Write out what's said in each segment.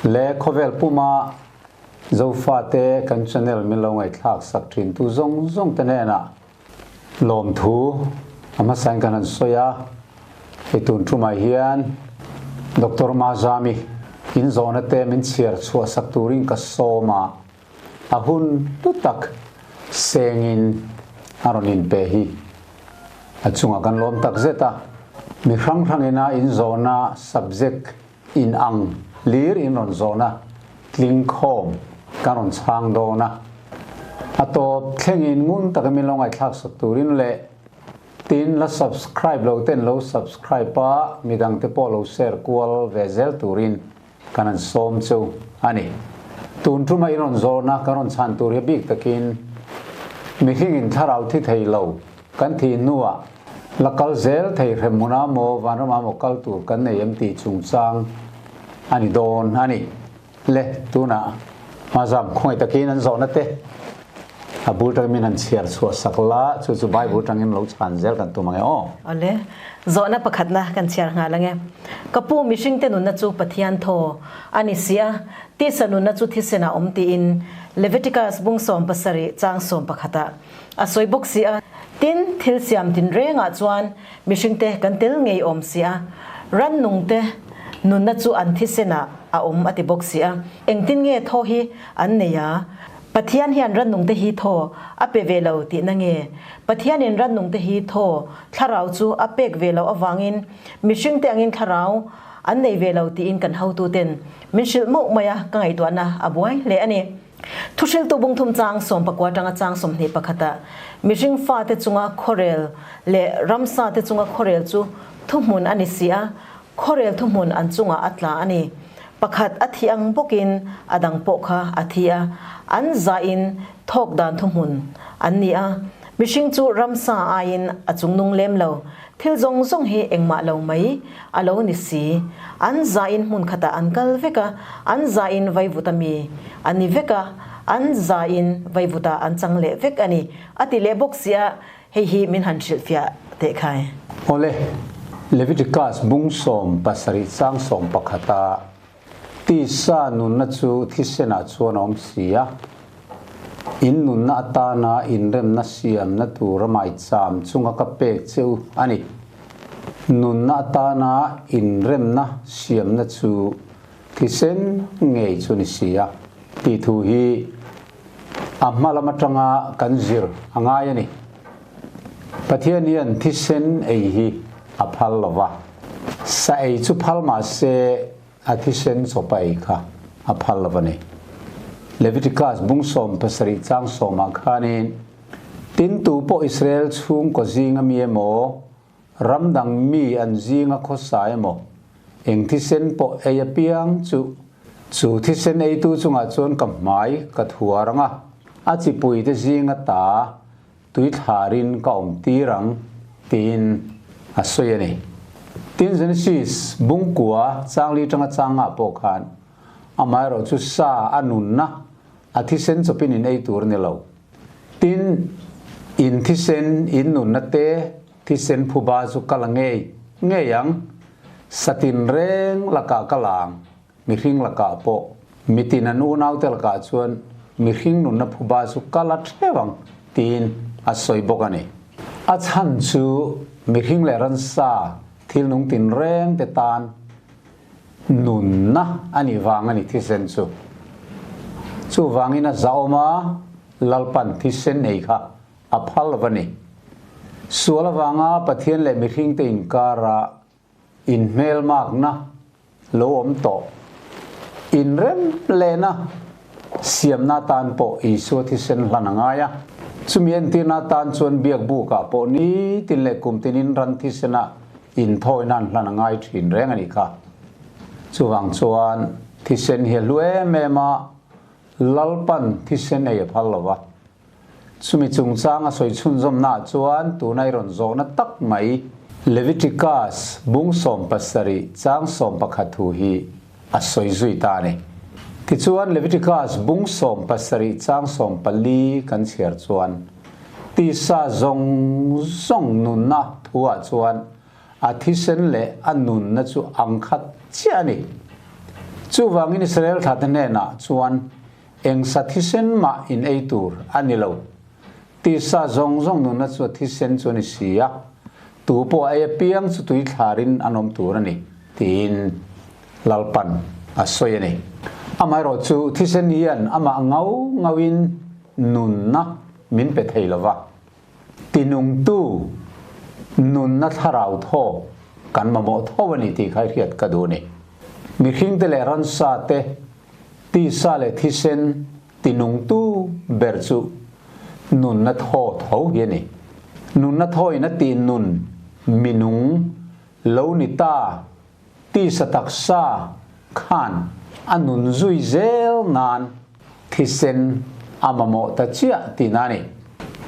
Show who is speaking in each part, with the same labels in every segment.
Speaker 1: Le khawvel puma Zofate kan channel min lo ngaihthlak sak thin tu zawng zawng te hnenah lawmthu a hmasain kan han sawi a, hei tun thumah hian Doctor Mazami in zawhna te min chhiar chhuah sak turin ka sawm a, A hun hlu tak sengin a rawn inpe hi a chungah kan lawm tak zet a. Mi hrang hrangina inzawhna subject in ang hlir in rawn zawhna tling khawm kan rawn chhang dawn a. A tawp thlengin ngun taka min lo ngaihthlak sak turin leh tin la subscribe lo ten lo subscribe a, midangte pawh lo share kual ve zel turin Kan an sawm chu a ni. Tun tuma i rawn zawhna kan rawn chhan tur hi bik takin mihringin thlarau thi thei lo kan thih hnuah la kal zel thei hrem hmunah maw vanramah maw kal tur kan nei em tih chungchang a ni dawn a ni. Le tunah hmazam khawngaih takin an zawhna te a bul tangin min han chhiar chhuah sak la, chu chu Bible tangin lo chhan zel kan tum ang e aw.
Speaker 2: Awle, zawhna pakhatna kan chhiar nghal ang e. Ka pu mihringte nunna chu Pathian thaw a ni si a, tisa nunna chu thisen ah awm tiin Leviticus bung 17 chang 11 ah a sawi bawk si a. Tin, thil siam tinreng ah chuan mihringte kan tel ngei awm si a, rannungte nunna chu an thisen ah a awm a ti bawk si a. Engtin nge thaw hi an nei a? Pathian hian rannungte hi thaw a pe ve lo tihna nge? Pathianin rannungte hi thaw thlarau chu a pek ve loh avangin Mihringte angin thlarau an nei ve lo tiin kan hotuten min hrilh mauh mai a, ka ngaihtuahna a buai hle a ni. Thuhriltu bungthum chang 19 atanga chang 21 ah mihring fate chunga khuarel leh ramsa te chunga khuarel chu thuhmun a ni si a, khuarel thuhmun an chungah a tla a ni. Pakhat a thi ang bawkin a dang pawh kha a thi a, an zahin thawk dan thuhmun an ni a, mihring chu ramsa aiin a chungnung lem lo. Thil zawng zawng hi engmah lo mai a lo ni si. An zain hmun khatah an kal vek a, an zain vaivuta mi a ni vek a, an zain vaivuta an chang leh vek a ni, a ti leh bawk si a, hei hi min han hrilhfiah teh khai.
Speaker 1: Awle, Leviticus bung 17 chang 11 a Tisa nunna chu thisenah chuan a awm si a, in nunna atana inremna siamna tura maicham chunga ka pek che u a ni. Nunna atana inremna siamna chu thisen ngei chu ni si a, tih thu hi a hma lam atanga kan zir a ngai a ni. Pathian hian thisen ei hi a phal lo va, sa ei chu phal mah se a thisen chawpa ei kha a phal lo a ni. Leviticus bung 17 chang sawmah khanin, Tin tu pawh Israel chhungkaw zinga mi emaw, ram dang mi an zinga khawsa emaw, eng thisen pawh ei apiang chu, chu thisen eitu chungah chuan ka hmai ka thuar ang a, a chipuite zinga ta Tui thlarin ka awm tir ang, tiin a sawi a ni. Tin, Genesis bungkua changli tanga changah pawh khan amaherawh chu sa a nunna a thisen chawpin in ei tur a ni lo. Tin, in thisen, in nunna te thisen phuba chu ka la ngei ngei ang, satin reng lakah ka la ang. Mihring lakah pawh mitin an unaute lakah chuan mihring nunna phuba chu kal a theuh ang tiin a sawi bawk a ni. A chhan chu mihring leh ransa thil nung tinreng te tan nunna a nih vang a ni thisen chu. Chuvangin a zahawm a, Lalpan thisen ei kha a phal lo va ni. Sual avanga Pathian leh mihringte inkara Inhmelmakna lo awm tawh. Inrem lehna siamna atan pawh Isua thisen hlan a ngai a. Chumi entirna atan chuan biak bukah pawh nitin leh kum tinin ran thisena inthawina an hlan a ngai thin reng a nih kha. Chuvang chuan thisen hi a hlu em em a, Lalpan thisen ei a phal lo va. Chumi chungchang a sawi chhunzawmnaah chuan tuna i rawn zawhna tak mai Leviticus bung 17 chang 11 thu hi a sawi zui ta a ni. Tichuan Leviticus bung 17 chang 14 kan chhiar chuan. Tisa zawng zawng nunna thuah chuan a thisen leh a nunna chu ang khat chiah a ni. Chuvangin Israel thlate hnenah chuan eng sa thisen mah in ei tur a ni lo. Tisa zawng zawng nunna chu a thisen chu a ni si a, tu pawh a ei apiang chu tui thlarin an awm tur a ni, tiin Lalpan a sawi a ni. Amaherawhchu thisen hian amah ngau ngauin nunna min pe thei lo va, tinungtu nunna thlarau thaw kan mamawh tho a ni tih kha i hriat ka duh a ni. Mihringte leh ransa te, tisa leh thisen tinungtu ber chu nunna thaw tho hi a ni. Nunna thawin a tihnun minung lo ni ta Tisa taksa khan a nun zui zel nan thisen a mamawh ta chiah tihna a ni.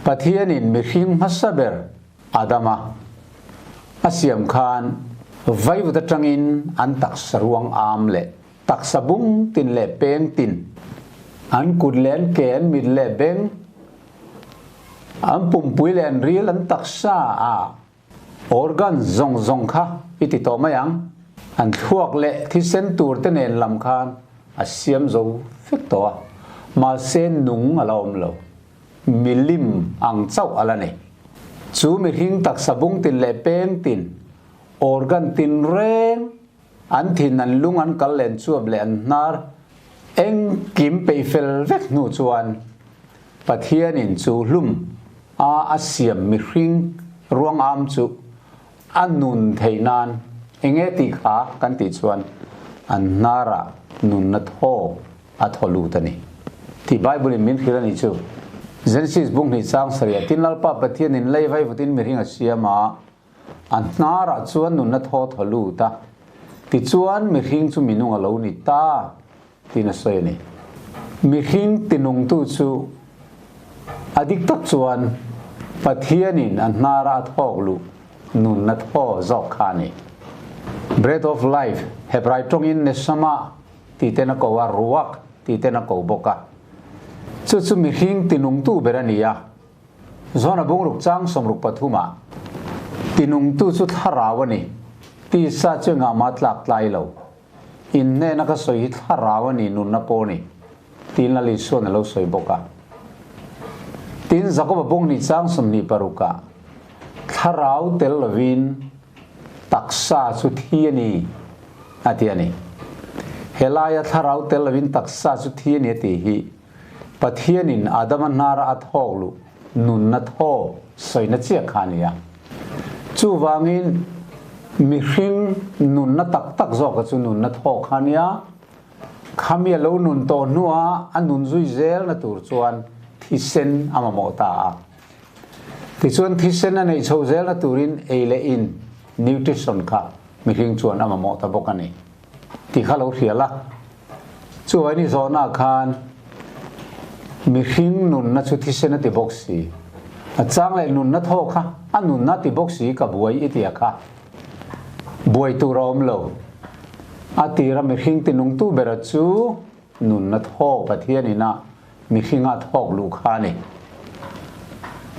Speaker 1: Pathianin mihring hmasa ber Adama a siam khan vaivut atangin an taksa ruang am leh taksa bung tin leh peng tin, an kut leh an ke, an mit leh beng, an pumpui leh an ril, an taksa a Organ zawng zawng kha i ti tawh mai ang. An thluak leh thisen tur te nen lam khan a siam zo vek tawh a, mahse nung a la awm lo. Milim ang chauh a la ni. Chu mihring taksa bung tin leh peng tin, organ tin reng, an thin, an lung, an kal leh an chuap leh an hnar engkim peih fel vek hnu chuan Pathianin chu hlum a a siam mihring ruangam chu a nun theih nan enge tih kha kan tih chuan an hnarah nunna thaw a thaw lut a ni tih Bible in min hrilh a ni chu. Genesis bung hnih chang sarih tin Lalpa Pathianin lei vaivutin mihring a siam a, a hnarah chuan nunna thaw thaw lut a, tichuan mihring chu minung a lo ni ta. Tiin a sawi a ni. Mihring tinungtu chu a dik tak chuan Pathianin a hnara a thawk luh nunna thaw zawk kha a ni. Breath of life, Hebrai tawngin neshama tih ten a ko a, ruach tih ten a ko bawk a. Chu chu mihring tinungtu ber a ni a. Zona bungruk chang 63ah tinungtu chu thlarau a ni, tisa chu engah mah tlak tlai lo. In hnena ka sawi hi thlarau a ni, nunna pawh a ni, tiin Lal Isua'n a lo sawi bawk a. Tin, Jakoba bung hnih chang 26ah, Thlarau tel lovin taksa chu thi a ni, a ti a ni. Helaia thlarau tel lovin taksa chu thi a ni a tih hi Pathianin Adama hnara a thawk luh nunna thaw sawina chiah kha a ni a. Chuvangin mihring nunna tak tak zawka chu nunna thaw kha a ni a, khami a lo nun tawh hnua a nun zui zelna tur chuan thisen a mamawh ta a. Tichuan thisen a neih chho zelna turin ei leh in, nutrition, kha mihring chuan a mamawh ta bawk a ni tih kha lo hria la. Chuai ni zawhna khan mihring nunna chu thisen a ti bawk si. A chang leh nunna thaw kha a nunna a ti bawk si ka buai i tia kha buai tur a awm lo. A tira mihring tinungtu bera chu nunna thaw Pathian ina mihringa thawk luh kha a ni.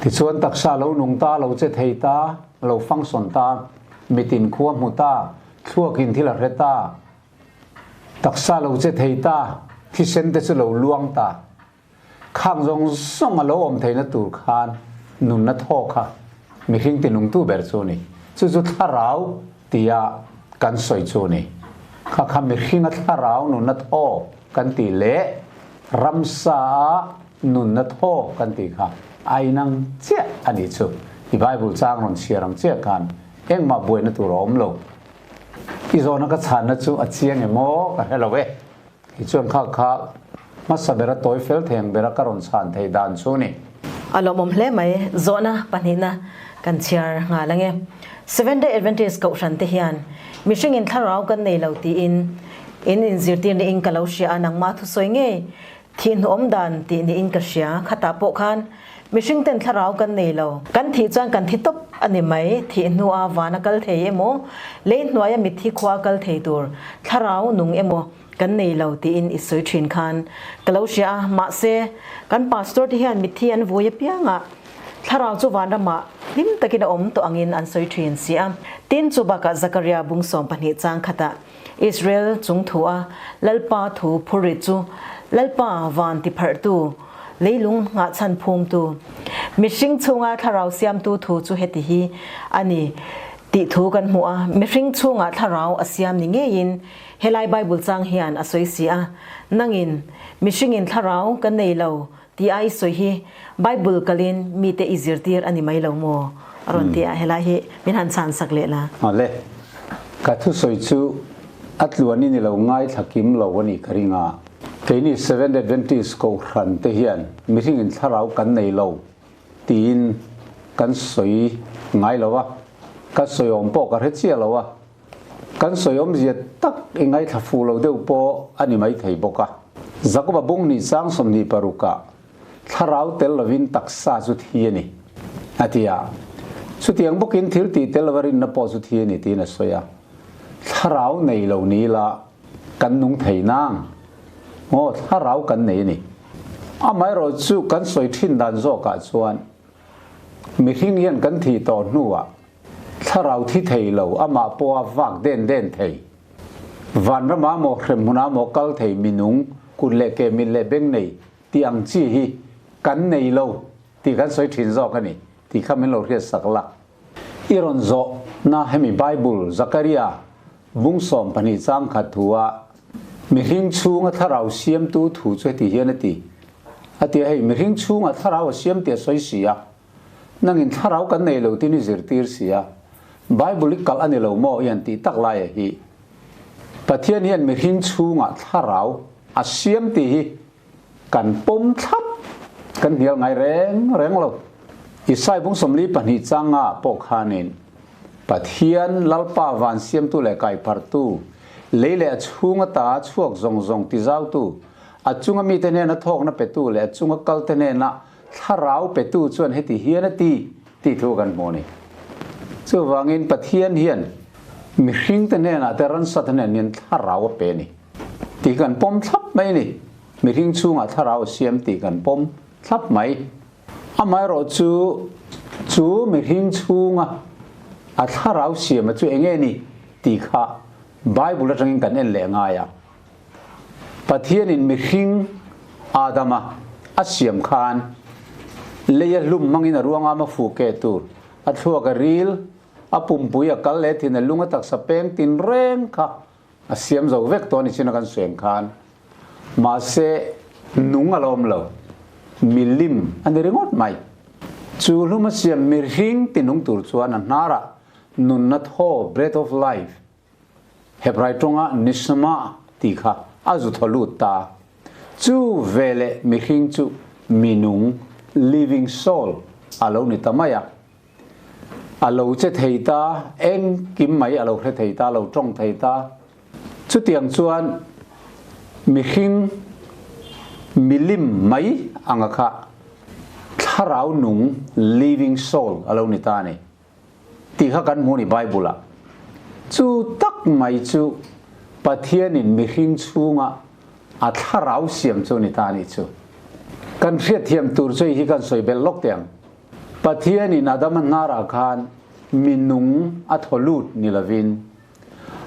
Speaker 1: Tichuan taksa lo nung ta, lo che thei ta, lo function ta, mitin khua hmu ta, thluakin thil a hre ta, Taksa lo che thei ta, thisen te chu lo luang ta. Khang zawng zawng a lo awm theihna tur khan nunna thaw kha mihring tinungtu ber chu a ni. Chu chu thlarau tia kan sawi chu a ni. Kha kha mihringa thlarau nunna thaw kan tih leh ramsa a nunna thaw kan tih kha a inang chiah a nih chu. I Bible chang rawn chhiar ang chiah khan engmah buaina tur a awm lo. I zawhna ka chhanna chu a chiang em aw? Ka hre lo e. Hi chuan kha kha hmasa bera tawi fel thei ang bera ka rawn chhan thei dan chu ni.
Speaker 2: A lawmawm hle mai. Zawhna pahnihna kan chhiar nghal ang e. Seventh Day Adventist kohhran te hian mihringin thlarau kan nei lo tiin in inzirtir niin ka lo hria a, nangmah thusawi ngei Thih hnuawm dan tih niin ka hria. Khatah pawh khan mihring ten thlarau kan nei lo. Kan thih chuan kan thi tawp a ni mai. Thih hnua vana kal thei emaw, lei hnuaia mitthi khua kal thei tur thlarau nung emaw kan nei lo tiin i sawi thin khan ka lo hria a. Mahse, kan pastor te hian mitthi an vui apiangah. Thlarau chu vanramah hlim takin a awm tawh angin an sawi thin si a. Tin, chu bakah Zakaria bung 12 chang khatah Israel chung thu a Lalpa thu phurrit chu Lalpa van tipharhtu, leilung nghahchhan phumtu, mihring chhunga thlarau siamtu thu chu heti hi a ni tih thu kan hmu a. Mihring chhungah thlarau a siam ni ngeiin helai Bible chang hian a sawi si a, Nangin mihringin thlarau kan nei lo tih a i sawi hi Bible kalin mite i zirtir a ni mai lo maw? A rawn ti a, helai hi min han chhan sak leh la.
Speaker 1: Awle, ka thusawi chu a tluanin i lo ngaithla kim lo a nih ka ring a. Keini Seventh Adventist Kohhran te hian mihringin thlarau kan nei lo tiin kan sawi ngai lo a, ka sawi awm pawh ka hre chiah lo a, Kan sawi awmzia tak i ngaithla fuh lo deuh pawh a ni maithei bawk a. Jakoba bung nih chang 26 ah thlarau tel lovin taksa chu thi a ni, a ti a. Chutiang bawkin thil tih tel lova rinna pawh chu thi a ni tiin a sawi a. Thlarau nei lo ni ila kan nung thei nang? Aw, thlarau kan nei a ni. Amaherawh chu kan sawi thin dan zawkah chuan mihring hian kan thih tawh hnuah Thlarau thi thei lo, amah pawha vak den den thei. Vanrama maw hremhmunah maw kal thei minung, kut leh ke mit leh beng nei tih ang chi hi kan nei lo tih kan sawi thin zawk a ni tih kha min lo hriat sak la. I rawn zawh na hemi Bible Zakaria bung 12 chang khat thu ah mihring chhunga thlarau siamtu thu chu heti hian a ti a ti a hei mihring chhunga thlarau a siam tih a sawi si a. Nangin thlarau kan nei lo tin i zirtir si a, Bible i kalh a ni lo maw i han tih tak lai a hi. Pathian hian mihring chhungah thlarau a siam tih hi kan pawm thlap, kan hnial ngai reng reng lo. Isai bung 42 changa pawh khanin Pathian Lalpa van siamtu leh kaiphartu, lei leh a chhung ata chhuak zawng zawng tizautu, a chunga mite hnena thawkna petu leh a chunga kalte hnena Thlarau petu chuan heti hian a ti tih thu kan hmu a ni. Chuvangin Pathian hian mihringte hnenah te ransate hnen hian thlarau a pe a ni tih kan pawm thlap mai a ni. Mihring chhungah thlarau a siam tih kan pawm thlap mai. Amaherawh chu chu mihring chhunga a thlarau siama chu eng nge ni tih kha Bible atangin kan en leh ngai a. Pathianin mihring Adama a siam khan lei a hlum hmangin a ruangam a fuh ke tur, a thluak a ril, a pumpui a kal leh thin a lung a taksa peng tin reng kha a siam zo vek tawh a ni chin a kan sueng khan. Mahse, nung a la awm lo, milim a ni ringawt mai. Chu hlum a siam mihring tinung tur chuan a hnarah nunna thaw, breath of life, Hebrai tawnga neshama tih kha a zu thaw lut ta. Chu veleh mihring chu minung, living soul, a lo ni ta mai a. A lo che thei ta, engkim mai a lo hre thei ta, a lo tawng thei ta. Chutiang chuan mihring milim mai anga kha thlarau nung, living soul, a lo ni ta a ni. Tih kha kan hmu ni Bible ah. Chu tak mai chu Pathianin mihring chhunga a thlarau siam chu ni ta a nih chu. Kan hriatthiam tur chu hei hi kan sawi belh lawk teh ang. Pathianin Adama hnarah khan minung a thaw lut ni lovin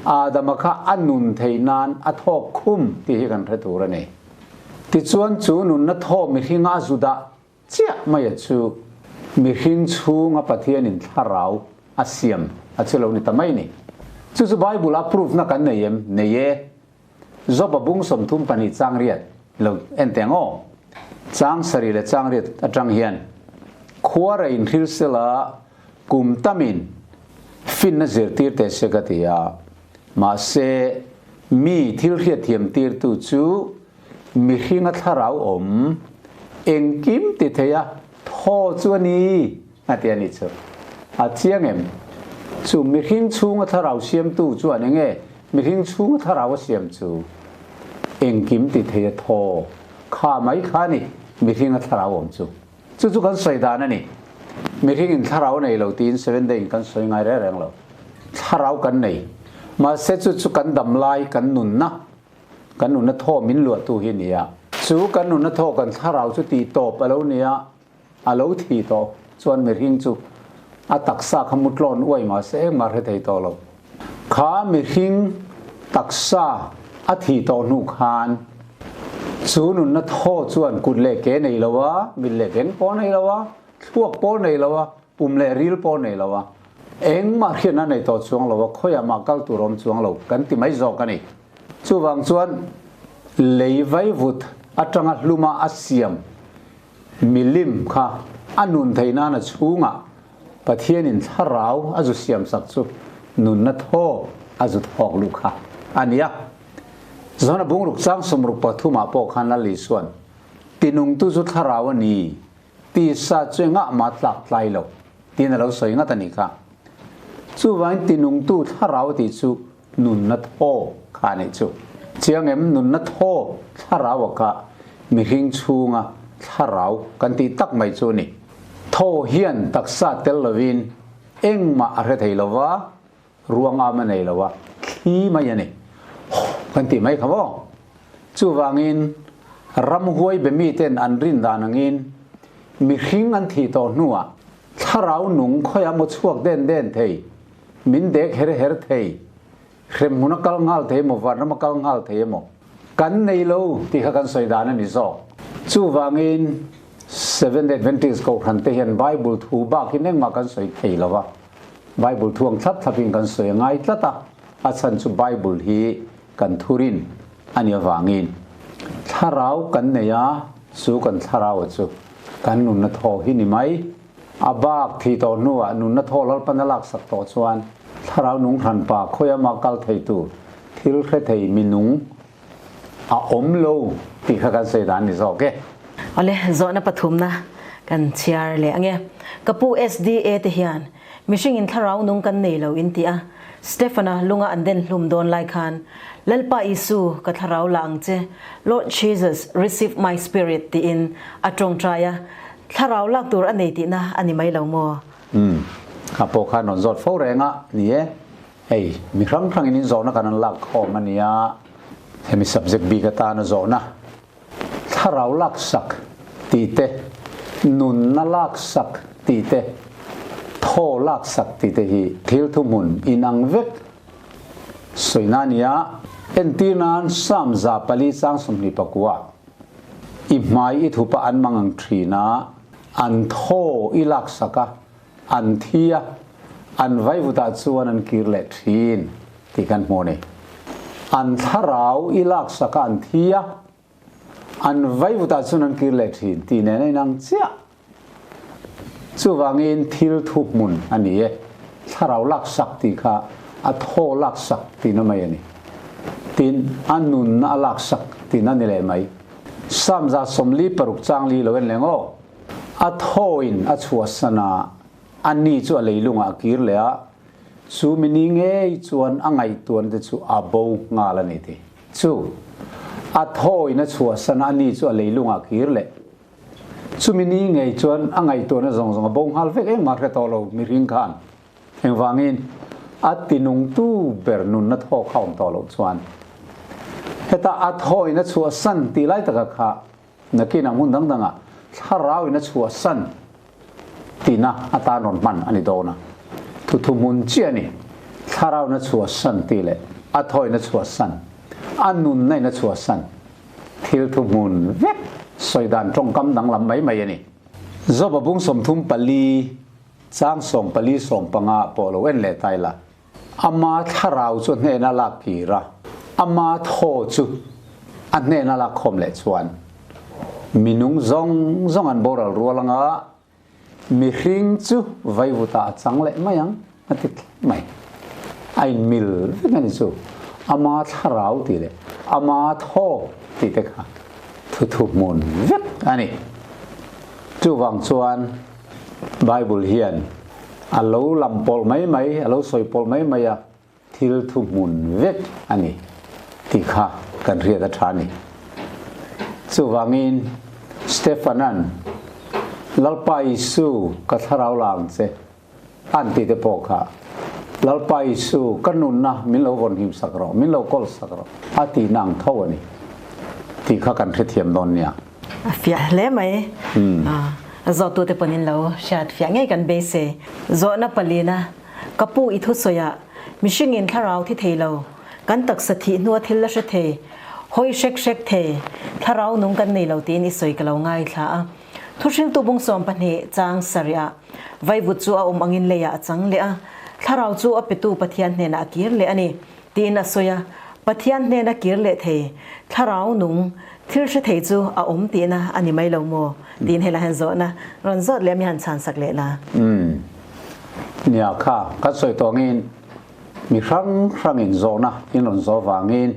Speaker 1: Adama kha a nun theih nan a thawk khum tih hi kan hre tur a ni. Tichuan chu nunna thaw mihringa a zu dah Chiah mai a chu mihring chhunga Pathianin thlarau a siam a chu lo ni ta mai ni. Chu chu Bible a proof na kan nei em? Nei e. Job a bung 32 chang riat lo en teh ang aw. Chang sarih leh chang riat atang hian khuara inhril sela kum tamin finna zirtir teh se ka ti a. Mahse mi thil hriatthiam tirtu chu Mihringa thlarau awm engkim ti thei a thaw chu a ni a ti a nih chu. A chiang em? Chu mihring chhunga thlarau siamtu chuan enge mihring chhunga thlarau a siam chu? Engkim ti thei a thaw kha mai kha a ni mihringa thlarau awm chu. Chu chu kan sawi dan a ni. Mihringin thlarau nei lo tiin Seventh Day in kan sawi ngai reng reng lo. Thlarau kan nei. Mahse chu chu kan dam lai kan nunna Kan nunna thaw min luahtu hi a ni a. Chu kan nunna thaw kan thlarau chu tih tawp a lo ni a, a lo thi tawh. chuan mihring chu a taksa kha mu tlawn uai mah se engmah hre thei tawh lo. Kha mihring taksa a thih tawh hnu khan chu nunna thaw chuan kut leh ke nei lo a, mit leh beng pawh nei lo a, thluak pawh nei lo a, pum leh ril pawh nei lo a, engmah hriatna nei tawh chuang lo a, khawiah mah kal tur awm chuang lo kan ti mai zawk a ni. Chuvang chuan lei vaivut atanga hluma a siam milim kha a nun theih nan a chhungah Pathianin thlarau a zu siam sak chu nunna thaw a zu thawk luh kha a ni a. Zona bungruk chang 63 ah pawh khan Lal Isua'n, Tinungtu chu thlarau a ni, tisa chu engah mah tlak tlai lo, tiin a lo sawi ngat a nih kha. Chuvangin tinungtu thlarau tih chu nunna thaw kha a nih chu. Chiang em, nunna thaw thlarau a kha mihring chhunga thlarau kan tih tak mai chu a ni. Thaw hian taksa tel lovin engmah a hre thei lo va, ruang am a nei lo a, thli mai a ni. Haw kan tih mai kha maw? Chuvangin ramhuai be miten an rin dan angin mihring an thih tawh hnuah thlarau nung khawiah maw chhuak den den thei, min dek her her thei, hremhmun a kal nghal thei emaw, vanram a kal nghal thei emaw kan nei lo tih kha kan sawi dan a ni zawk. Chuvangin Seventh Adventist Kohhran te hian Bible thu bakin engmah kan sawi thei lo va, Bible thu ang thlap thlapin kan sawi a ngai tlat a, a chhan chu Bible hi kan thurin a ni avangin thlarau kan nei a, chu kan thlarau chu kan nunna thaw hi ni mai. A bak thih tawh hnuah nunna thaw Lalpan a laksak tawh chuan thlarau nung hranpa khawia kal thei tur thil hre thei mi nung a awm lo tih kha kan sawi dan ni zawk e.
Speaker 2: Awle, zawhna pathumna kan chhiar leh ange. Ka pu SDA te hian mihring in thlarau nung kan nei lo in ti a, Stefana lunga an den hlum dawn lai khan Lalpa Isu ka thlarau la ang che, Lord Jesus receive my spirit tiin a tawngtai a, Thlarau lak tur a nei tihna a ni mai lo maw?
Speaker 1: Umm, a pawh khan rawn zawt fo reng a, ni e. Hei, mi hrang hrangin in zawhna kan an lak khawm a nia, hemi subject bik atana zawhna, thlarau lak sak tih te, nunna lak sak tih te, thaw lak sak tih te hi thil thuhmun inang vek sawina a ni a. Entir nan Psalm 4 chang 29. I hmai i thupa an mang ang thin a, an thaw i laksak a, an thi a, an vaivutah chuan an kir leh thin tih kan hmu a ni. An thlarau i laksak a, an thi a, an vaivutah chuan an kir leh thin tih nen a inang chiah. Chuvangin thil thu hmun a ni e. Thlarau laksak tih kha a thaw laksak tihna mai a ni. Tin, a nunna a laksak tihna a ni leh mai. Psalm 46 chang li lo en leng aw. A thawin a chhuahsan a, a ni chu a leilungah a kir leh a, chu mi ni ngei chuan a ngaihtuahna te chu a bo nghal a ni ti. Chu, a thawin a chhuahsan a, a ni chu a leilungah a kir leh. Chumi ni ngei chuan a ngaihtuahna zawng zawng a bo nghal vek engmah hre tawh lo mihring khan. Engvangin a tinungtu ber nunna thaw kha awm tawh loh chuan heta a thawin a chhuahsan tih lai taka kha nakinah hmun dang dangah thlarauin a chhuahsan tihna atan rawn hman a ni dawn a. Thuthu hmun chiah a ni. Thlarauin a chhuahsan tih leh a thawin a chhuahsan, a nunna in a chhuahsan Thil thuhmun vek sawi dan tawngkam danglam mai mai a ni. Job-a bung 34 chang 14 15 pawh lo en leh ta ila, ama thlarau chu a hnena lak kir a, ama thaw chu a hnena lak khawm leh chuan minung zawng zawng an boral rual anga Mihring chu vaivutah a chang leh mai ang a ti tlat mai. A inmil vek a ni chu. Ama thlarau tih leh ama thaw tih te kha thuthu hmun vek a ni. Chuvang chuan Bible hian a lo lam pawlh mai mai, a lo sawi pawlh mai mai a, thil thuhmun vek a ni tih kha kan hriat a tha a ni. Chuvangin Stefanan, Lalpa Isu ka thlarau la ang che, an ti te pawh kha, Lalpa Isu ka nunna min lo vawn him sak rawh, min lo kawl sak rawh, a tihna ang tho a ni tih kha kan hrethiam dawn nia.
Speaker 2: A fiah hle mai. Zawhtute pawn in lo hriat fiah ngei kan beisei. Zawhna palina, Ka pu i thusawi ah mihring in thlarau thi thei lo, kan taksa thih hnua thil la hre thei, hawi hrek hrek thei, thlarau nung kan nei lo tiin i sawi ka lo ngaithla a. Thuhriltu bung 12 chang sarih ah vaivut chu a awm angin leiah a chang leh a, thlarau chu a petu Pathian hnenah a kir leh a ni. Tiin a sawi a, Pathian hnena kir leh thei, thlarau nung, thil hre thei chu a awm tihna a ni mai lo maw? Tiin helai hian zawhna rawn zawt leh a mi han chhan sak leh la.
Speaker 1: Umm. Nia kha, kan sawi tawngin mi hrang hrangin zawhna in rawn zawh vangin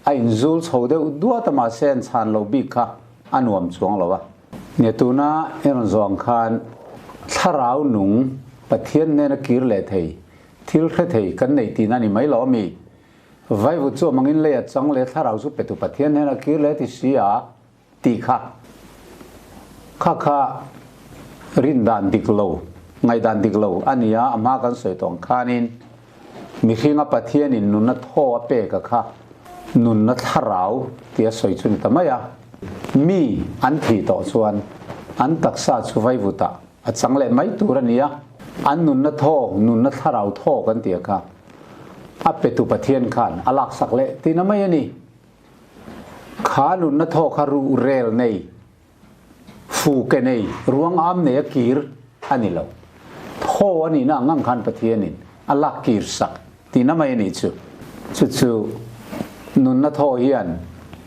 Speaker 1: a inzul chho deuh duat a mahse an chhan lo bik kha a nuam chuang lo a. Nia tuna i rawn zawh ang khan thlarau nung Pathian hnena kir leh thei Thil hre thei kan neih tihna ni mai lo ami? Vaivut chu amangin lei a chang leh thlarau chu petu Pathian hian a kir leh ti si a tih kha kha kha rindan dik lo, ngaihdan dik lo a ni a, a hma kan sawi tawh ang khanin mihringa Pathianin nunna thaw a pek a kha nunna thlarau tia sawi chu ni ta mai a, mi an thih tawh chuan an taksa chu vaivutah A chang leh mai tur a ni a, an nunna thaw, nunna thlarau thaw kan tih a kha, a petu Pathian khan a laksak leh tihna mai a ni. Kha nunna thaw kha ruh rel nei, fu ke nei, ruang am nei a kir a ni lo. Thaw a nihna ang ang khan Pathianin a lak kir sak tihna mai a nih chu. Chu chu nunna thaw hian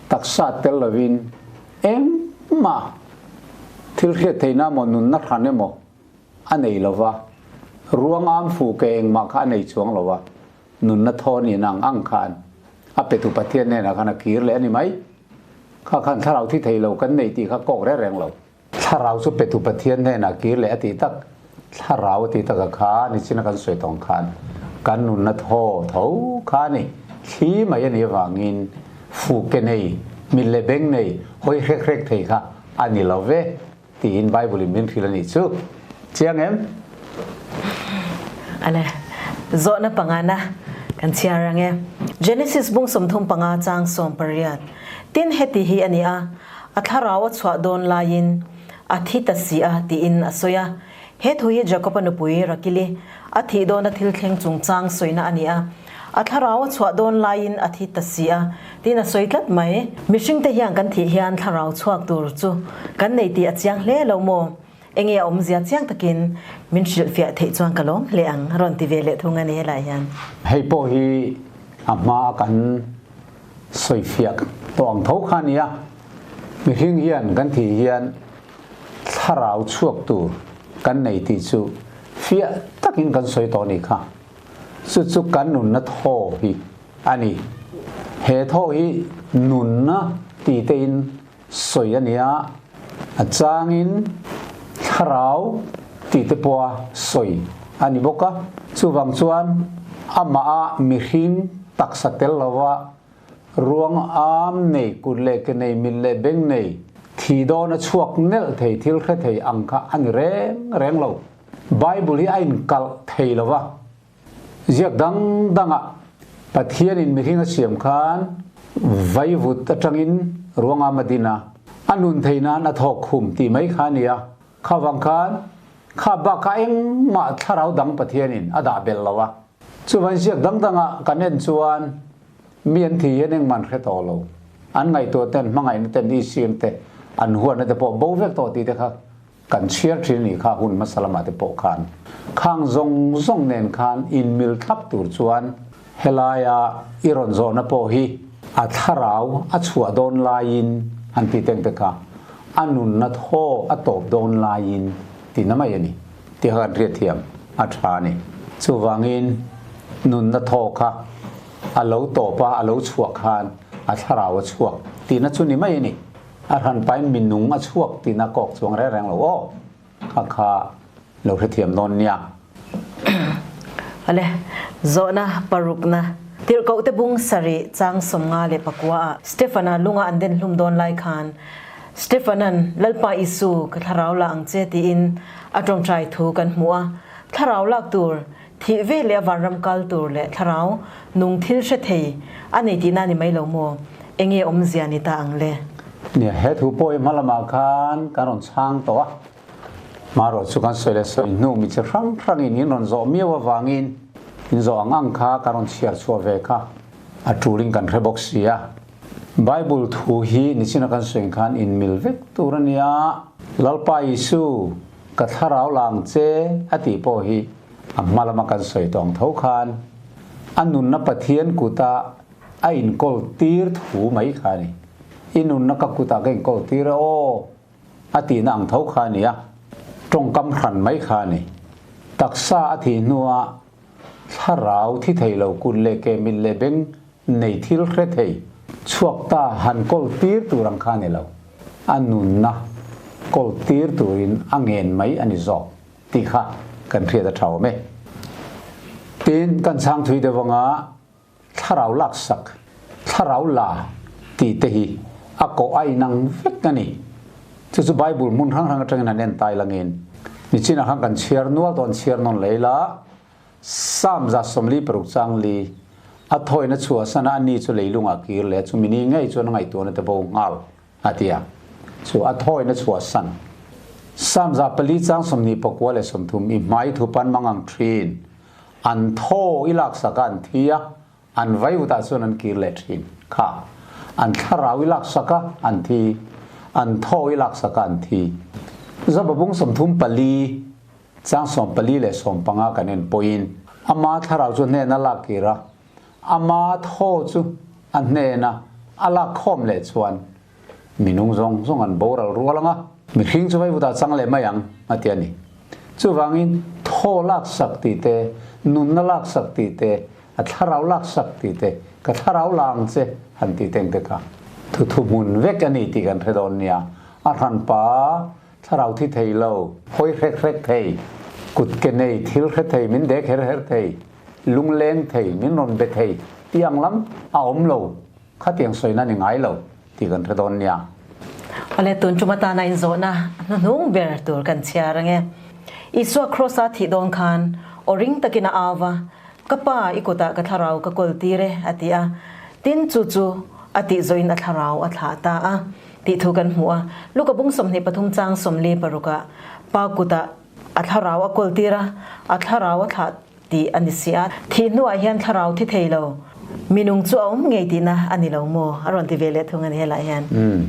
Speaker 1: taksa tel lovin Engmah thil hriat theihna emaw nunna hran emaw a nei lo va, ruang am fu ke engmah kha a nei chuang lo va, nunna thaw niin ang ang khan a petu Pathian hnenah khan a kir leh a ni mai. Kha khan thlarau thi thei lo kan nei tih kha kawk reng reng lo. Thlarau chu petu Pathian hnenah kir leh a tih tak, thlarau a tih taka kha nichina kan sawi tawng khan kan nunna thaw tho kha a ni. Thli mai a nih avangin fu ke nei, mit leh beng nei, hawi hrek hrek thei kha a ni lo ve tiin Bible in min hrilh a nih chu. Chiang em?
Speaker 2: Ale, zawhna pangana kan chhiar ang e. Genesis bung 35 chang 18. Tin heti hi a ni a, a thlarau a chhuah dawn laiin a thi ta si a tiin a sawi a. He thu hi Jakob-a nupui Rakili a thih dawna thil thleng chungchang sawina a ni a. A thlarau a chhuah dawn laiin a thi ta si a tiin a sawi tlat mai. Mihringte hian kan thih hian thlarau chhuak tur chu kan nei tih a chiang hle lo maw? Enge a awmzia chiang takin min hrilhfiah theih chuan ka lawm hle ang rawn ti ve leh thung a ni helai hian.
Speaker 1: Hei pawh hi a hmaa kan sawifiah tawh ang tho kha a ni a, mihring hian kan thih hian thlarau chhuak tur kan nei tih chu fiah takin kan sawi tawh a ni kha. Chu chu kan nunna thaw hi a ni. He thaw hi nunna ti tein sawi a ni a, a changin thlarau tih te pawha sawi a ni bawk a. Chuvang chuan amah a mihring taksa tel lova ruang am nei, kut leh ke nei, mit leh beng nei, thi dawn a chhuak nelh thei, thil hre thei ang kha a ni reng reng lo. Bible hi a inkalh thei lova. Ziak dang dangah Pathianin mihring a siam khan vaivut atangin ruangam a din a, a nun thei nan a thawk khum tih mai kha a ni a. Kha vang khan kha bak kha engmah thlarau dang Pathianin a dah belh lo a. Chuvain ziak dang dangah kan en chuan mi an thi hian engmah an hre tawh lo. An ngaihtuah ten, hmangaihna ten, Isian te, an huatna te pawh bo vek tawh tih te kha Kan chhiar thin anih kha hun hmasa lamah te pawh khan khang zawng zawng nen khan inmil thlap tur chuan helaia i rawn zawhna pawh hi a thlarau a chhuah dawn laiin han ti teng te kha a nunna thaw a tawp dawn laiin tihna mai a ni tih kha kan hriatthiam a tha a ni. Chuvangin nunna thaw kha a lo tawp a, a lo chhuah khan a thlarau a chhuak tihna chu ni mai a ni. A hran pain mi nung a chhuak tihna kawk chuang reng reng lo aw, kha kha lo hrethiam dawn nia.
Speaker 2: Ale, zawhna parukna. Tirhkohte bung sarih chang 54 ah Stefana lunga an den hlum dawn lai khan Stefanan Lalpa Isu ka thlarau la ang che tiin a tawngtai thu kan hmu a, thlarau lak tur thih ve leh a vanram kal tur leh thlarau nung thil hre thei a nei tihna ni mai lo maw? Enge awmzia ni ta ang le?
Speaker 1: Nia, he thu pawh hi hma lamah khan kan rawn chhang tawh a. Marawh chu kan sawi leh sawi hnu mi chi hrang hrangin in rawn zawh miau avangin in zawh ang ang kha ka rawn chhiar chhuah ve kha a tulin kan hre bawk si a. Bible thu hi nichina kan sawi khan in mil vek tur a nia. Lalpa Isu, ka thlarau lang che a tih pawh hi a hma lama kan sawi tawng tho khan a nunna Pathian kuta a inkawl tir thu mai kha a ni. I nunna ka kutah ka inkawl tir e aw a tihna ang tho kha a ni a, tawngkam hran mai kha a ni. Taksa a thih hnua thlarau thi thei lo kut leh ke mit leh beng nei thil hre thei chhuak ta han kawl tir tur ang kha a ni lo. A nunna kawl tir turin a ngen mai a ni zawk tih kha kan hriat a tha awm e. Tin, kan chhang thui deuh anga Thlarau laksak, thlarau la tih te hi a kawh a inang vek a ni. Chu chu Bible hmun hrang hrang atangin han en tai langin nichinah khan kan chhiar nual dawn chhiar nawn lei la, Psalm 46 chang li a thawina chhuahsana a ni chu leilungah kir leh chumi ni ngei chuan a ngaihtuahna te bo nghal a ti a, chu a thawina chhuahsan. Psalm 4 chang 23 i hmai thupan mangang thin An thaw i laksak a an thi a, an vaivutah chuan an kir leh thin. Kha, an thlarau i laksak a an thi, an thaw i laksak a an thi. Zababung 34, chang 14 leh 15 kan en pawhin, ama thlarau chu hnena lak kir a, ama thaw chu a hnena a lak khawm leh chuan minung zawng zawng an boral rual ang a, mihring chu vaivutah chang leh mai ang, a ti a ni. Chuvangin, thaw laksak tih te, nunna laksak tih te, a thlarau laksak tih te, ka thlarau la ang che han tih teng te kha thu thuhmun vek a ni tih kan hre dawn nia. A hranpa thlarau thi thei lo, hawi hrek hrek thei, kut ke nei, thil hre thei, min dek her her thei, lungleng thei, min rawn be thei tih ang lam a awm lo. Khatiang sawina ni ngai lo tih kan hre dawn nia.
Speaker 2: Awle, tun tum atana inzawhna hnuhnung ber tur kan chhiar ange. Isua Kross-a thih dawn khan aw ring takin a au va, Ka Pa, i kutah ka thlarau ka kawl tir e, a ti a. Tin, chu chu a tih zawhin a thlarau a thlah ta a tih thu kan hmu a. Luka bung 23 chang 46ah Pa kutah a thlarau a kawl tir a, a thlarau a thlah tih a ni si a. Thih hnuah hian thlarau thi thei lo, minung chu a awm ngei tihna a ni lo maw? A rawn ti ve leh thung a ni helai hian.
Speaker 1: Umm,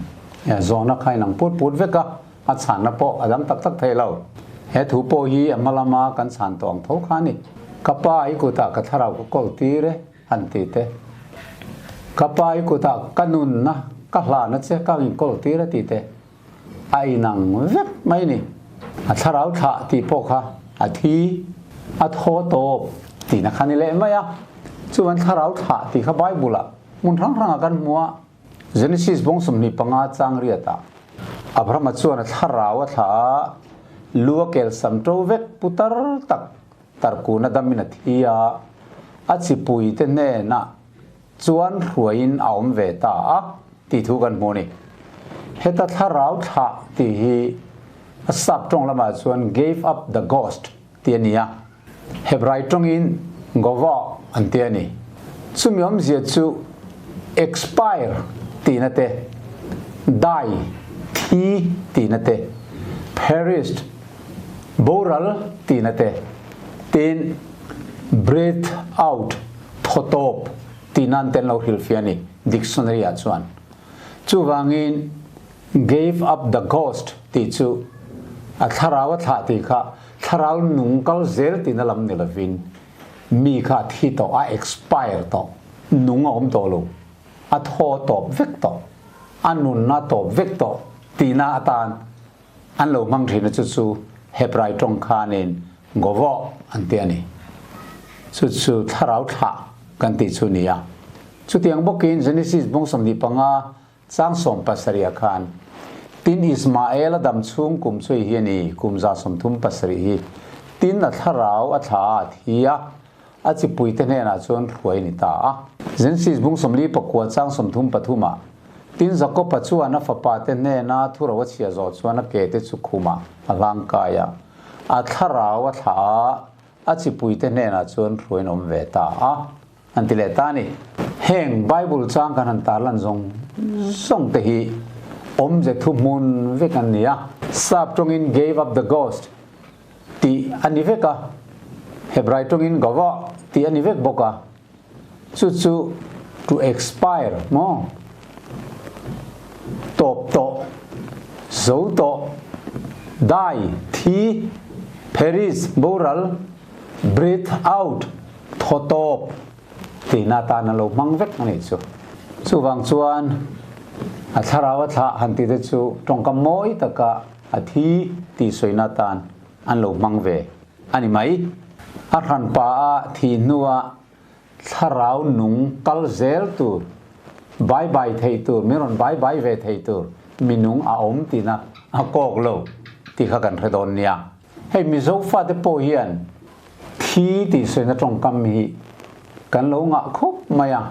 Speaker 1: zawhna kha inang put put vek a, a chhanna pawh a dang tak tak thei lo. He thu pawh hi a hma lama kan chhan tawh ang tho kha a ni. Ka pa i kutah ka thlarau ka kawl tir e, an ti te. Ka pa i kutah ka nunna ka hlana che ka inkawl tir e ti te. A inang vek mai ni. A thlarau thlah tih pawh kha a thi, a thaw tawp tihna kha ni leh mai a. Chuan thlarau thlah tih kha Bible-ah hmun hrang hrangah kan hmu a. Genesis bawng 25 chang riatah Abrahama chuan a thlarau a thlah a, lu a kel sam to vek putar tak tarkuna damin a thi a, a chipuite hnenah chuan hruaiin a awm ve ta a tih thu kan hmu a ni. Heta thlarau thlah tih hi a sap tawng lamah chuan gave up the ghost tih a ni a, Hebrai tawngin gova an ti a ni. Chumi awmzia chu expire tihna te, die, thi tihna te, perished, boral tihna te, tin breathe out, Thaw tawp tih nan te an lo hrilhfiah a ni, dictionary ah chuan. Chuvangin gave up the ghost tih chu a thlarau a thlah tih kha thlarau nung kal zel tihna lam ni lovin mi kha a thi tawh, a expire tawh, nung a awm tawh lo, a thaw tawp vek tawh, a nunna tawp vek tawh tihna atan an lo hmang thin a chu chu Hebrai tawng khanin Govo an ti a ni. Chu chu thlarau thlah kan tih chu ni a. Chutiang bawkin Genesis bung 25 chang 17 ah khan tin Ismael a dam chhung kum chu hi a ni, kum 137 hi tin a thlarau a thla a thi a, a chipuite hnenah chuan hruai a ni ta a. Genesis bung 49 chang 33 ah tin Jakob-a chuan a fapate hnena thuro a chhia zawh chuan a ke te chu khumah a hlang kai a, a thlarau a thlah a, a chipuite hnenah chuan hruaiin awm ve ta a, an ti leh ta a ni. Heng Bible chang kan han tarlan zawng zawng te hi awmze thuhmun vek an ni a. Sap tawngin gave up the ghost. tih a ni vek a, Hebrai tawngin gava tih a ni vek bawk a, chu chu to expire maw? Tawp tawh, zo tawh, die, thi, perish, boral, breathe out, thaw tawp tihna atan a lo hmang vek a nih chu. Chuvang chuan a thlarau a thlah han tih te chu tawngkam mawi taka a thi tih sawina atan an lo hmang ve a ni mai. A hranpa a thih hnua thlarau nung kal zel tur, bai bai thei tur, min rawn bai bai ve thei tur minung a awm tihna a kawk lo tih kha kan hre dawn nia. Hei Mizo fate pawh hian thi tih sawina tawngkam hi kan lo ngah khawp mai a,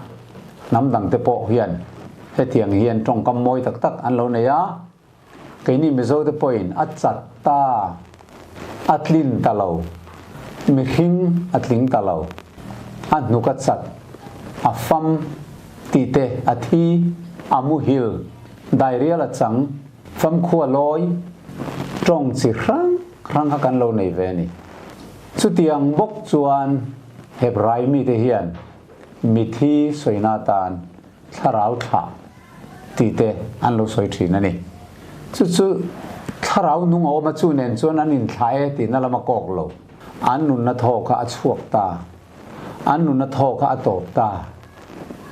Speaker 1: hnam dangte pawh hian hetiang hian tawngkam mawi tak tak an lo nei a, Keini Mizote pawhin a chat ta, a tlin ta lo, mihring a tling ta lo, a hnuk a chat, a fam tih te, a thi, a muhil, dairial a chang, famkhua lawi, tawng chi hrang hrang kha kan lo nei ve a ni. Chutiang bawk chuan Hebrai mite hian mithi sawina atan thlarau thlah tih te an lo sawi thin a ni. Chu chu thlarau nung a awm a chu nen chuan an inthlah e tihna lam a kawk lo. An nunna thaw kha a chhuak ta, an nunna thaw kha a tawp ta,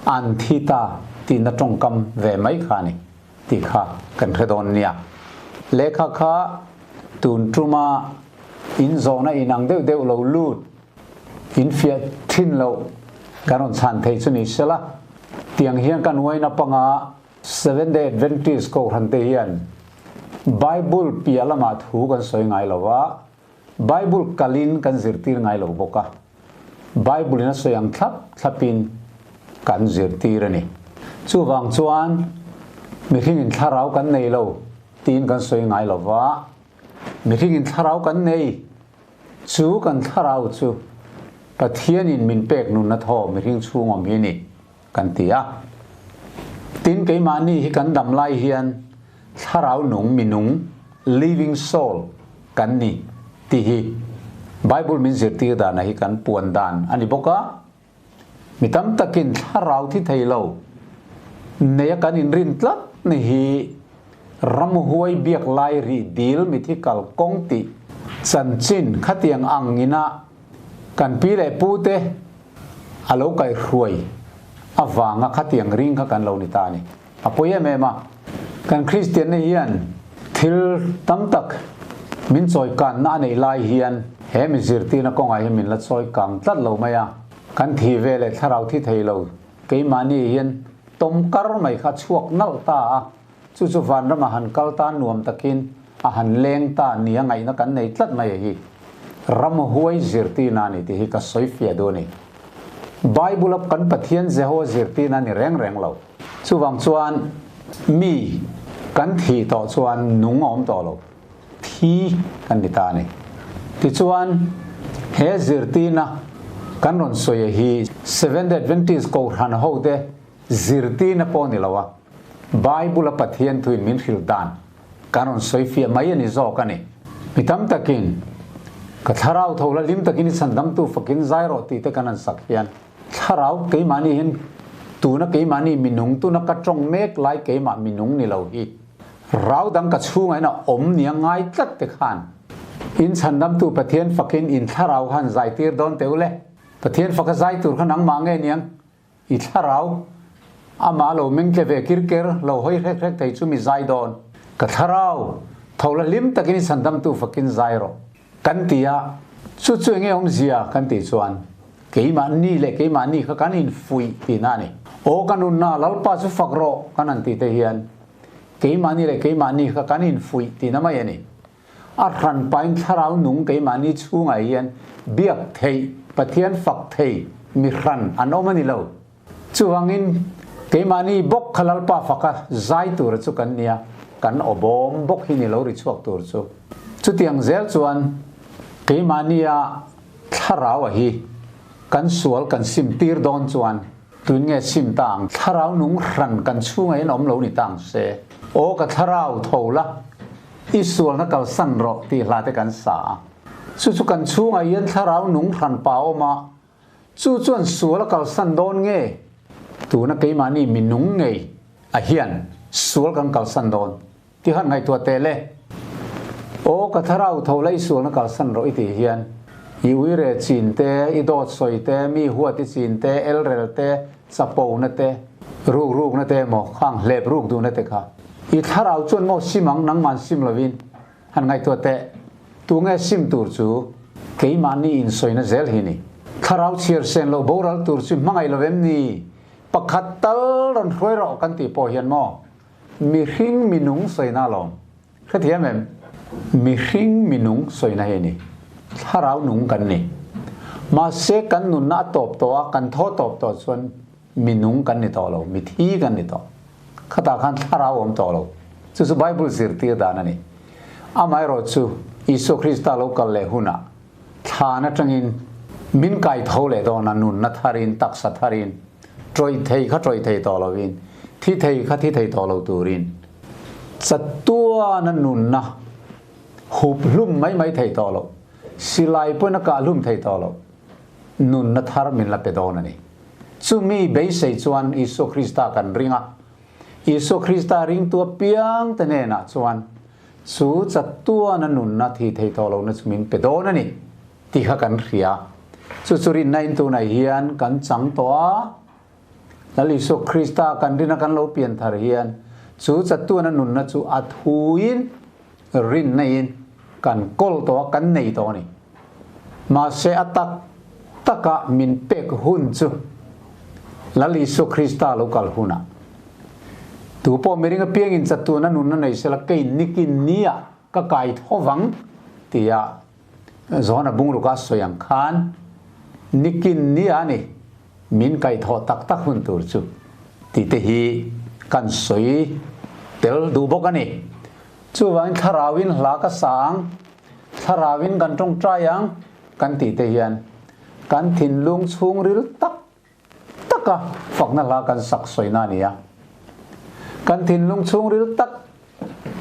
Speaker 1: an thi ta tihna tawngkam ve mai kha a ni tih kha kan hre dawn nia. Lehkha kha tun tuma inzawhna inang deuh deuh lo lut Infiah thin loh kan rawn chhan thei chu ni sela, tiang hian kan uaina panga Seventh Day Adventist Kohhran te hian Bible piah lamah thu kan sawi ngai lo a, Bible kalin kan zirtir ngai lo bawk a, Bible in a sawi ang thlap thlapin kan zirtir a ni. Chuvang chuan mihringin thlarau kan nei lo tiin kan sawi ngai lo va, mihringin thlarau kan nei Chu kan thlarau chu Pathianin min pek nunna thaw mihring chhung awm hi ni, kan ti a. Tin, keimahni hi kan dam lai hian thlarau nung minung, living soul, kan ni tih hi Bible min zirtir dana hi kan puan dan a ni bawk a. Mi tam takin thlarau thi thei lo neia kan inrin tlat ni hi ramhuai biak lai rih dil mithi kal kawng tih chanchin khatiang ang ina kan pi leh pu te a lo kaihhruai avanga khatiang ring kha kan lo ni ta a ni. A pawi em em a, kan Kristianna hian thil tam tak min chawikanna a neih lai hian he mi zirtirna kawngah hian min la chawikang tlat lo mai a, kan thi ve leh thlarau thi thei lo keimahni hian tawm kar mai kha chhuak nalh ta a, chu chu vanrama han kal ta nuam takin a han leng ta nia ngaihna kan nei tlat mai a hi ramhuai zirtirna a ni tih hi ka sawi fiah duh a ni. Bible a kan Pathian Jehovah zirtirna a ni reng reng lo. Chuvang chuan mi kan thih tawh chuan nung a awm tawh lo, thi kan ni ta a ni. Tichuan he zirtirna kan rawn sawi hi Seventh Adventist Kohhran hote zirtirna pawh ni lo a, Bible a Pathian thuin min hrilh dan kan rawn sawi fiah mai a ni zawk a ni. Mi tam takin ka thlarau tho la hlim takin i chhandamtu fakin zai rawh tih te kan han sak hian Thlarau keimahni hian tuna keimahni minung tuna ka tawng mek lai keimah minung ni lo hi rau dang ka chhungah hian a awm nia ngai tlat te khan in chhandamtu Pathian fakin in thlarau khan zai tir dawn teh u le. Pathian faka zai tur kha nangmah nge niang i thlarau amah lo meng tle ve kir ker lo hawi hrek hrek thei chu mi zai dawn. Ka thlarau tho la hlim takin i chhandamtu fakin zai rawh. Kan ti a, chu chu enge awmzia kan tih chuan keimah ni leh keimah ni kha kan infuih tihna a ni. Aw ka nunna Lalpa chu fak rawh kan han tih te hian keimah ni leh keimah ni kha kan infuih tihna mai a ni. A hran pain thlarau nung keimah ni chhungah hian biak theih, Pathian fak thei mi hran an awm a ni lo. Chuvangin keimahni bawk kha Lalpa faka zai tura chu kan nia, kan awbawm bawk hi ni lo ri chhuak tur chu. Chutiang zel chuan keimahnia thlarau a hi kan sual kan sim tir dawn chuan tun nge sim ta ang? Thlarau nung hran kan chhungah hian awm lo ni ta ang se. Aw ka thlarau tho la, i sualna kalsan rawh tih hla te kan sa a. Chu chu kan chhungah hian thlarau nung hran pa a awm a, chu chuan sual a kalsan dawn nge? Tuna keimahni mi nung ngei a hian sual kan kalsan dawn tih han ngaihtuah teh le. Aw ka thlarau tho la i sualna kalsan rawh i tih hian i uire chin te, i dawt sawi te, mi huat i chin te, elrel te, chapona te, ruk rukna te emaw khang hlep ruk duhna te kha i thlarau chuan maw sim ang nangman sim lovin Han ngaihtuah teh, tunge sim tur chu keimahni insawina zel hi ni? Thlarau chhiar sen lo boral tur chu hmangaih lo em ni? Pakhat tal rawn hruai rawh kan tih pawh hian maw mihring minung sawina alawm. Hrethiam em? Mihring minung sawina hi ni. Thlarau nung kan ni. Mahse kan nunna a tawp tawh a, kan thaw tawp tawh chuan Minung kan ni tawh lo, mithi kan ni tawh. Khatah khan thlarau awm tawh lo. Chu chu Bible zirtir dan a ni. Amaherawh chu Isua Krista lo kal leh hunah thlan atangin min kai tho leh dawn a, nunna tharin, taksa tharin, tawih thei kha tawih thei tawh lovin, thi thei kha thi thei tawh lo turin chatuana nunna hup hlum mai mai thei tawh lo, silai pawhin a kah hlum thei tawh lo. Nunna thar min la pe dawn a ni. Chumi beisei chuan Isua Krista kan ring a. Isua Krista ringtu apiang te hnenah chuan chu chatuana nunna thi thei tawh lohna chu min pe dawn a ni tih kha kan hria. Chu chu rinna in tunah hian kan chang tawh a. Lal Isua Krista kan rina kan lo pian thar hian chu chatuana nunna chu a thuin rinna in kan kawl tawh a, kan nei tawh a ni. Mahse a tak taka min pek hun chu Lal Isua Krista lo kal hunah tu pawh miring apiangin chatuana nunna nei sela kei nikin nia ka kai tho vang tia Johana bungruk a sawi ang khan nikin nia ni min kai thawh tak tak hun tur chu tih te hi kan sawi tel duh bawk a ni. Chuvangin thlarauin hla ka sa ang, thlarauin kan tawngtai ang kan tih te hian kan thinlung chhungril tak taka fakna hla kan sak sawina a ni a. Kan thinlung chhungril tak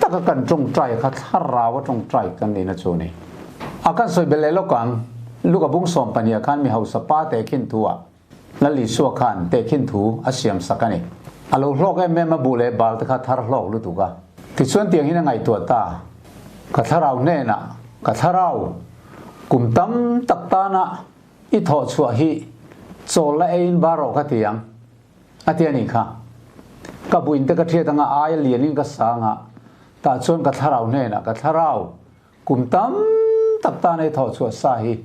Speaker 1: taka kan tawngtai kha thlarau a tawngtai kan nihna chu a ni. A kan sawi belh leh lawk ang, Luka bung 12 ah khan mi hausa pa tehkhin thu ah Lal Isua khan tehkhin thu a siam sak a ni. A lo hlawk em em a bu leh bal te kha thar hlawk lutuk a. Tichuan tiang hin a ngaihtuah ta, Ka thlarau hnenah, ka thlarau, kum tam tak tana I thawh chhuah hi chawl la eiin bar rawh ka ti ang, a ti a nih kha. Ka buin te ka thiat anga aia lianin ka sang a, tah chuan ka thlarau hnenah ka thlarau kum tam tak tan ei thawh chhuah sa hi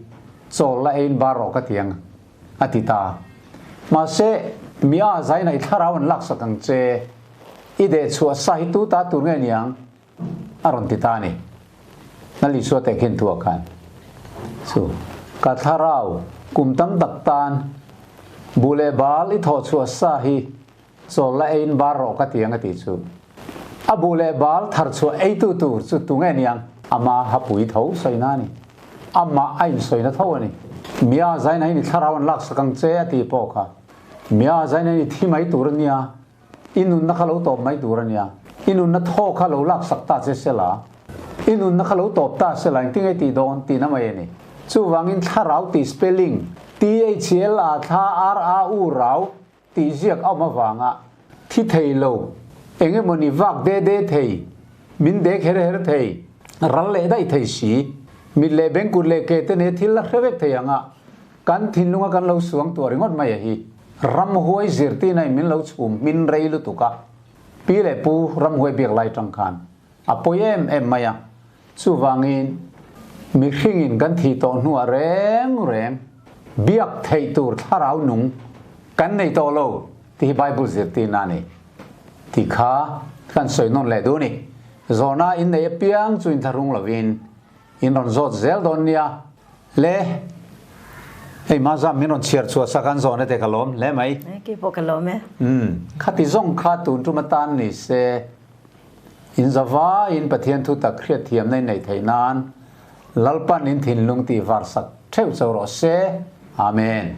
Speaker 1: chawl la eiin bar rawh ka ti ang, a ti ta. Mahse, mi a zaina i thlarau an laksak ang che, i deh chhuah sa hi tu ta tur nge niang? A rawn ti ta a ni. Lal Isua teh khin thuah khan chu ka thlarau kum tam tak tan bu leh bal i thawh chhuah sa hi chawl la eiin bar rawh ka ti ang a tih chu. A bu leh bal thar chhuah eitu tur chu tunge niang? Ama hapui tho sawina a ni. Amah a insawina tho a ni. Mia zaina hi ni thlarau an laksak ang che a tih pawh kha mia zaina hi ni thi mai tur a nia. I nunna kha lo tawp mai tur a nia. I nunna thaw kha lo laksak ta che sela, i nunna kha lo tawp ta sela engtin nge tih dawn tihna mai a ni. Chuvangin thlarau tih spelling, THLA thla RAU rau tih ziak a awm avanga thi thei lo, eng emawni vak de de thei, min dek her her thei, ral leh daih thei si, mit leh beng kut leh ke te ne thil la hre vek thei anga Kan thinlunga kan lo suang tuah ringawt mai a hi. Ramhuai zirtirna in min lo chhum hmin rei lutuk a, pi leh pu ramhuai biak lai tang khan a pawi em em mai a. Chuvangin mihringin kan thih tawh hnuah reng reng biak theih tur thlarau nung kan nei tawh lo tih hi Bible zirtirna a ni tih kha kan sawi nawn leh duh a ni. Zawhna in nei apiang chu inthlahrung lovin in rawn zawt zel dawn nia. Le, hei Mazam min rawn chhiar chhuah sak an zawhna te ka lawm hle mai.
Speaker 2: Kei pawh ka lawm e.
Speaker 1: Umm, khati zawng kha tun tum atan ni se, in zavaiin Pathian thu tak hriat thiamna in neih theih nan Lalpan in thinlung tih var sak theuh cho rawh se. Amen.